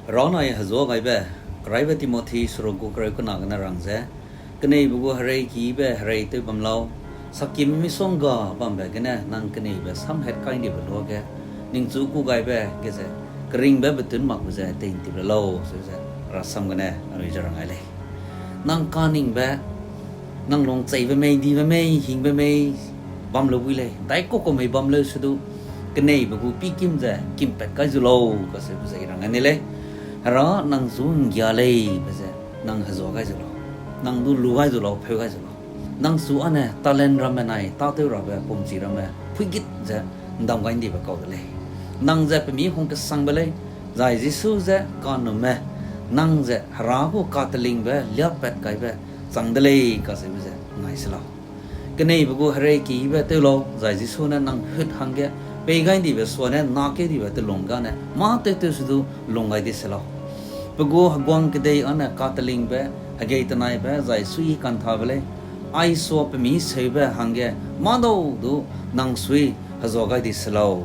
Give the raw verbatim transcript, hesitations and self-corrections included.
Hera nai hezua gaibe, Keraibe Timothy seruk gu kereu kena gene rang ze, keneibe gu hereikibe hereitew bam lau, sakime misongga bambe gene nang keneibe samhat kai ndibe luage, ningchu kû gaibe ge ze, keringbe betun makbe ze tei'ntip le lau, ze ze, rasam gene anui ze rang gai lei. Nang kaningbe, nang lungcheibe mei, dibe mei, hingbe mei, bam leu bui lei, daikau kau mei bam leu sedu, keneibe gu pikim ze kimpat kai zu lau, kacheube ze i rang gai ni lei. Hera nang chu ’nggia lei be ze, nang hezua gai zu lau, nang du lu gai zu lau, pheu gai zu lau. Nang chu âne talent ramme nai tâtew rabe pumchi ramme phuigit ze ’ndam gai ndibe kau de lei. Nang ze pemi hung kesangbe lei, zai Jisu ze kanumme, nang ze Hera gu katelingbe liâpat kaibe chang de lei kacheube ze ngai se lau. Keneibe gu hereikibe tew lau, zai Jisu ne nang hut hangge pei gai ndibe suane nakeu dibe telung gane mâ tewtew sedu lung gai di se lau. Pe gu heguang kedei âne katelingbe, hegei tenaibe, zai suiyi kanthabe lei. Aisua pemi seube hangge mâdau du nang sui hezua gai di se lau.